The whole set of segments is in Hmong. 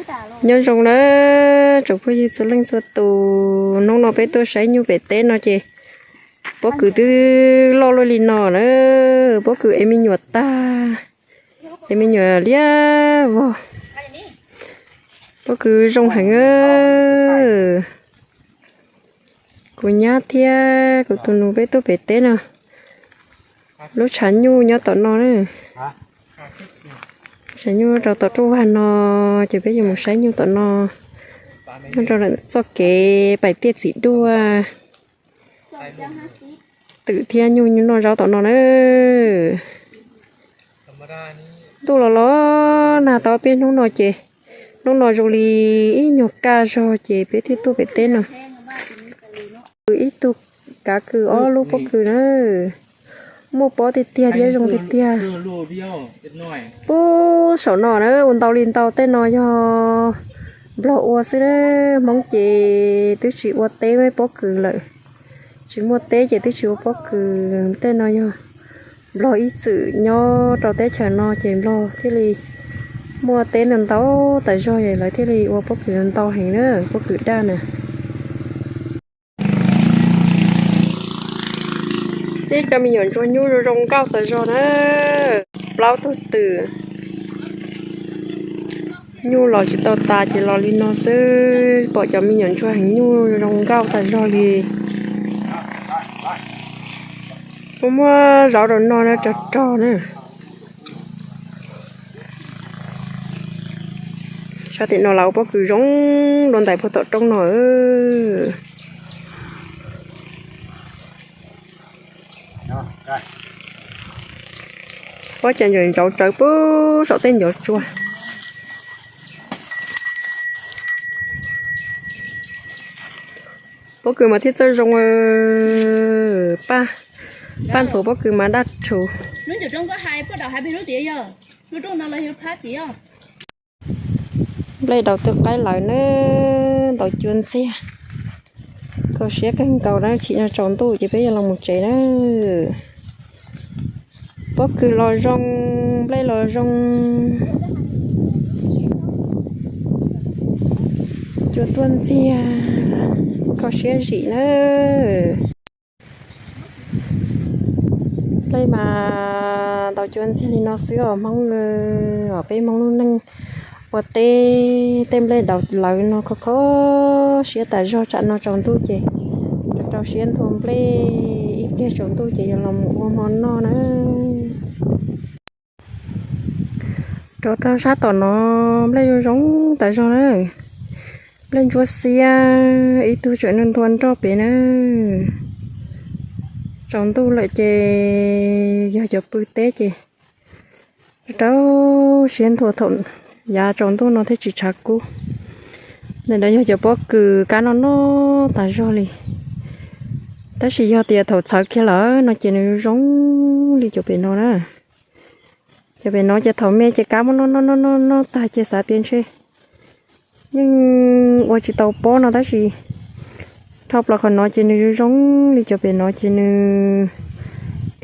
Nyob zoo na tsoom phooj ywg txhua leej txhua tus, hnub no peb tuaj saib nyuj pem teb no ces pob kws twb loj luaj li no na, pob kws es me nyuam tag, es me nyuam liab vog, pob kws zoo heev. Kuv nyab thiab kuv tus nus peb tuaj pem teb no, lub tshav nyuj nyob tom no na. Tshav nyuj rau tom rooj vag no, ces peb yuav mus saib nyuj tom no, nyob rau txoj kev pais tiaj txiv duaj, twm thiab nyuj noj zaub tom no na. Ntuj los los nag tau peb hnub no ces, hnub no zoo li ib nyuag kaj zog ces peb thiaj tuaj pem teb no. Ib tug kav kws ob lub pob kws na, muaj pob tiag tiag thiab zoo tiag tiag. Pub saum no na ua ntau li ntau, tej no yog Nplog ua xwb, Hmoob ces twb tsis ua teb pob kws lawm, tsis muaj teb ces twb tsis ua pob kws. Tej no yog Nplog ib txwm nyob rau teb chaws no ces Nplog thiaj li muaj teb ntau ntau tas zog, lawv thiaj li ua pob kws ntau heev na, pob kws daj na. Tib cov me nyuam ntsuag nyuj zoo zoo nkauj tas zog na, plaub tug twm. Nyuj los tsis tau tas ces los li no xwb, pom cov me nyuam ntsuag heev, nyuj zoo nkauj tas zog li. Muaj muaj zaub rau noj na, rog rog na. Sab tim no lawv ua pob kws zoo dua ntais puag tom roob no. Pob cas ntsaum ntsaum tsawv pub saum tej ncov tsua. Pob kws mas thiaj txawj zoo, paj ntxhuav pob kws mas daj rhuv. Nplej daus twb qaib lawm na, ntaus cua ntxiag. Kho siab kawg nkaus na, chim no tsaus ntuj ces peb yuav los mus tsev na. Pob kws los zoo, nplej los zoo, cua tuaj ntxiag, kho siab zim na. Nplej mas ntaus cua ntxiag li no xwb os Hmoob, os peb Hmoob lub neej ua teb tej nplej daus lawm no kho kho siab tas zog, tsam no tsaus ntuj ces rau siab nthua nplej, ib pliag tsaus ntuj ces yuav los mus ua hmo noj na. Rov rau sab tom no nplej zoo zoo tas zog na. Nplej ntsuab xiab, ib tug tseem nrog ntua nroj pem na. Tsaus ntuj lawm ces yog cov pw teb ces rau siab nthua thaum yav tsaus ntuj no thiaj tsis tshav kub. Ntawm no yog cov pob kws kab noj noj tas zog li. Tab sis yog tias thaum txhawv kiag lawm no ces nws zoo li cov pem no na. Cov pem no ces thaum me ces kab muab noj noj noj noj noj tag ces xav tias ntshe yeej ua tsis tau pob no, tab sis dhau plaws qhov no ces nws zoo zoo li cov pem no ces nws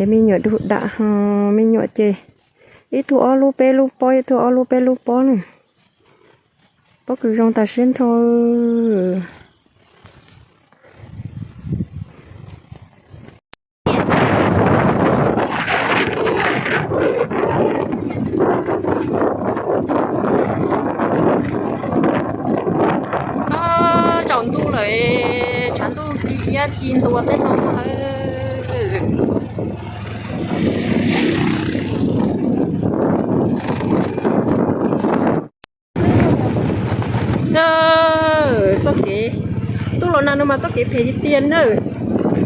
es me nyuam dug dam ho me nyuam ces ib tug ob lub peb lub pob, ib tug ob lub peb lub pob na. Pob kws zoo tas siab nrho. Tsaus ntuj lawm, tshav ntuj ci iab ci ntua tej no lawm. Txoj kev, ntuj los nag no mas txoj kev phem tiag tiag na.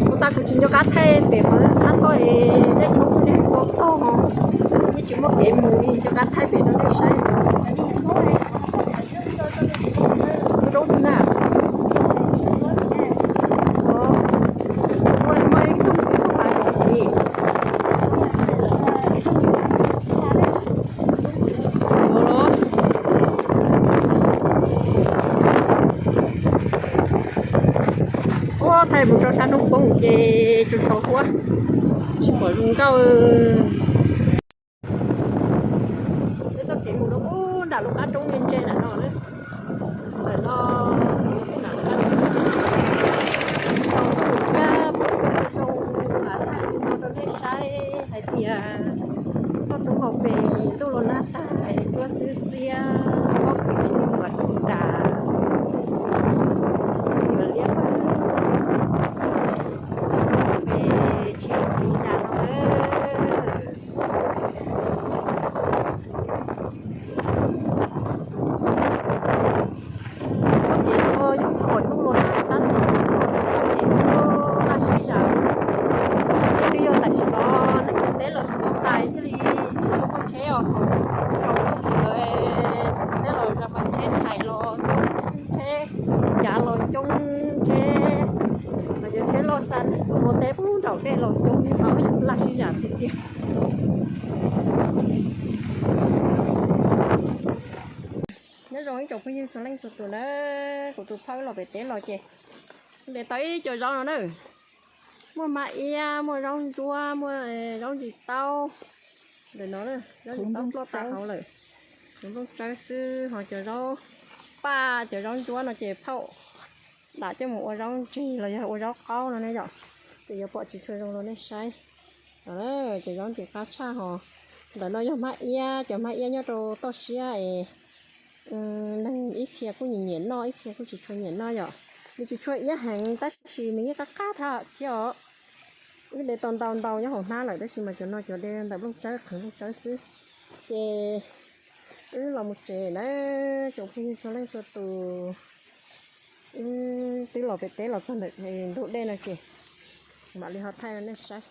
Kuv tas kuv tsis nco qab thaij pem qhov txhab toj es dej tshoob dej tua tog, yeej tsis muaj kev mus li, nco qab thaij pem rau nej saib. Roob twg na? Muaj ib tug, ib tug pas zov ces Ua thaij mus rau sab hnub poob ces tsaus tsaus huab, tsis pom zoo nkauj. Peb txoj kev mus rau pem nram lub qab roob ntse ntse ntawm no na. Tais los coob tsheb, cav los coob tsheb, los cov tsheb loj xab ua teb puag nraum dej los coob li, thaum yog laj sib zam tiag tiag. Nyob zoo ib tsoom phooj ywg txhua leej txhua tus na, kuv tus phauj los pem teb los ces de tau ib co zaub no na. Muaj hmab iab, muaj zaub ntsuab, muaj zaub ntsis taub. Ntawm no zaub ntsis taub ploj tas hauv lawm, cov nplooj tsawb xwb, ho cov zaub paj, cov zaub ntsuab no ces phauj dam coj mus ua zaub ntseg los yog ua zaub qaub no ne yom. Ces yuav pom tsis tshua zoo rau nej saib. Cov zaub ntsis qab tshaj ho. Ntawm no yog hmab iab, cov hmab iab nyob rau toj siab es neeg ib txhia kuj nyiam nyiam noj, ib txhia kuj tsis tshua nyiam noj yom. Nws tsis tshua iab heev tab sis nws yeej qab qab thiab os. Wb de tau ntau ntau nyob hauv hnab lawm tab sis mas cov no cov de ntawm nplooj tsawb, qhwv nplooj tsawb xwb. Ces wb los mus tsev na, tsoom phooj ywg txhua leej txhua tus. Wb twb los pem teb los txog ntawm ntug dej no ces mam li ho thaij nej saib.